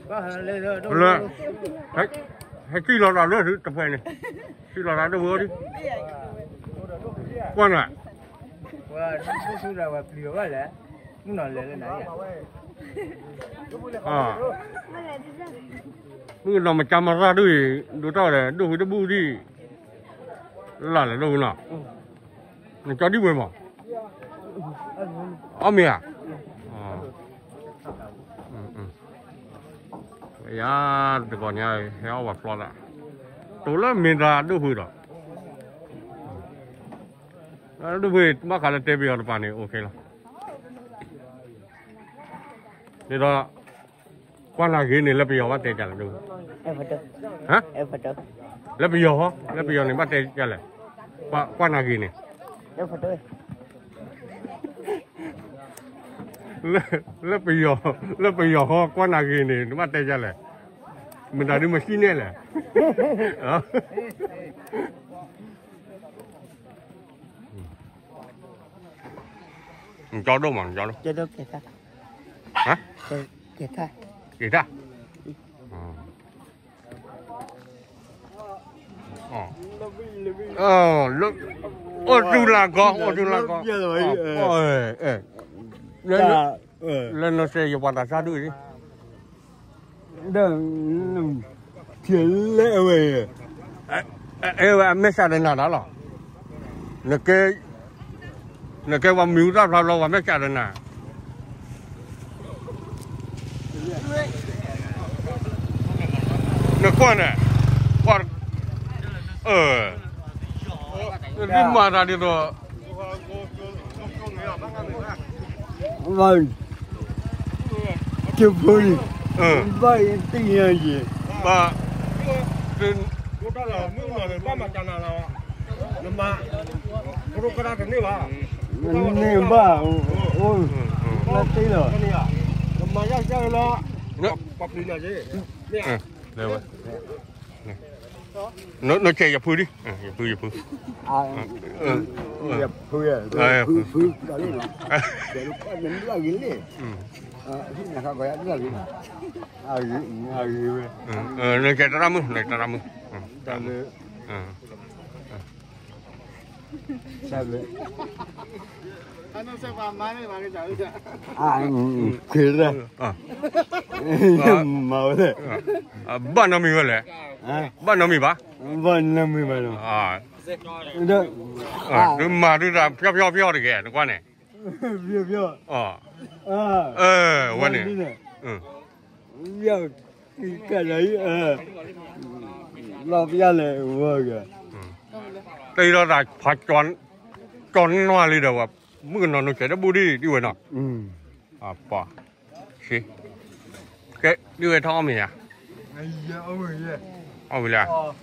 လၢ ဟဲ ဟဲစံၣ်လီၤသးလၢတဖဲန့ၣ်, စံၣ်လီၤသးဒိၣ်ဝဲဒၣ်, ကွၢ်နၤ, မုၣ်ကနီၤမကါမရၣ်ဒုၣ်အံၤ ဒိၣ်တၢ်ဒီး ဒိၣ်ဝံၤတဘူၣ်ဒံး, လၢ်လဲၣ်ဒိၣ်ဝံၤနီၤ, နကၠီဒံၣ်ဝဲမး, အီၣ်မ့ၤဧါ, ယၤတကီၢ်ညါ ဟဲအီၣ်ဝဲဖျီသး, တိၤလၢမ့ၢ်တၢ်ဒိၣ်ဖုးဒီး, ဒိၣ်ဖုး ဘၣ်ဃးလၢတဲပယီၤတပၤန့ၣ် OK လီၤ. ဒ်သိး ကွၢ်နၤဂ့ၤန့ၣ် လၢပယီၤဘၣ်တဲဒ်လဲၣ်, ဟါ, လၢပယီၤဟီ, လၢပယီၤန့ၣ် ဘၣ်တဲဒ်လဲၣ်, ကွၢ်နၤဂ့ၤန့ၣ် လၢပယီၤ, လၢပယီၤဟီ ကွၢ်နၤဂ့ၤန့ၣ် နဘၣ်တဲဒ်လဲၣ်, မတၤဒုမစံၣ်နဲၣ်လဲၣ်. နကၠီဒိၣ်မး, နကၠီဒိၣ်, ဟါ, က့ၤထၣ်, အိၣ်တူၢ်လၢကီ, အိၣ်တူၢ်လၢကီ, လၢနစဲးယပှၤသးစၢ်ဒုၣ်အံၤ ဒီး ဖျဲးလဲၣ်ဝဲ, အဝဲအမဲာ်ဆှးတနၤတၢ်လီၤ, နကဲ, နကဲပှၤမံၤဟူသၣ်ဖျါဘျီ ပှၤမဲာ်ဆှးတနၤ, နကွၢ်န့ၣ်, ကွၢ်, အၢ, နမၤတၢ်ဒ်သိး ဘၣ်, ကဖိန့ၣ်, ဘၣ်အံၤသ့ၣ်ညါယဲ, ဘၣ်, ဒိၣ်တၢ်လီၤမုၣ်ကနီၤန့ၣ် ဘၣ်မၤကနၤလီၤ, နမၤ, ကရူၢ်ကရၢတန့ၢ်ဘၣ်, နန့ၢ်ဘၣ်, အိၣ်, နသ့လီၤ, နမၤယၢ်ကၢလီၤ, ပှၤပျံၤနၤယဲ, မ့ၢ်ဧါ နဆဲးယဖုဒံ, ယဖု, ယဖု, ယဖု, ဖု, ဖု, ဖု, ဖု, ဖု, နဆဲးတရၣ်မုၣ်, နဆဲးတရၣ်မုၣ်, တၢ်လၢ ခွ့လၢ, မၤဝဲလဲၣ်, ဘၣ်နီတမံၤဝဲလဲၣ်, ဘၣ်နီတမံၤဘၣ်, ဘၣ်နီတမံၤဘၣ်, မၤဒုးတၢ်ဖျီဖျီဖျီတဂ့ၤ နကွၢ်န့ၣ်, ဝဲန့ၣ်, ကဲလီၤ, လီၤပျၢ်လဲၣ်ဝဲဂၤ, တအံၤဒီးတၢ်ဖးကၠီနွါလံဒီး ပှၤမုၣ်ကနီၤနဆဲးတဘူၣ်ဒံးဒံးဝဲနီၤ, ပှၤ, ကဲ, ဒ်ဝဲထီၣ်အီၣ်မ့ၤဧါ, အီၣ်ဝံၤလံဧါ.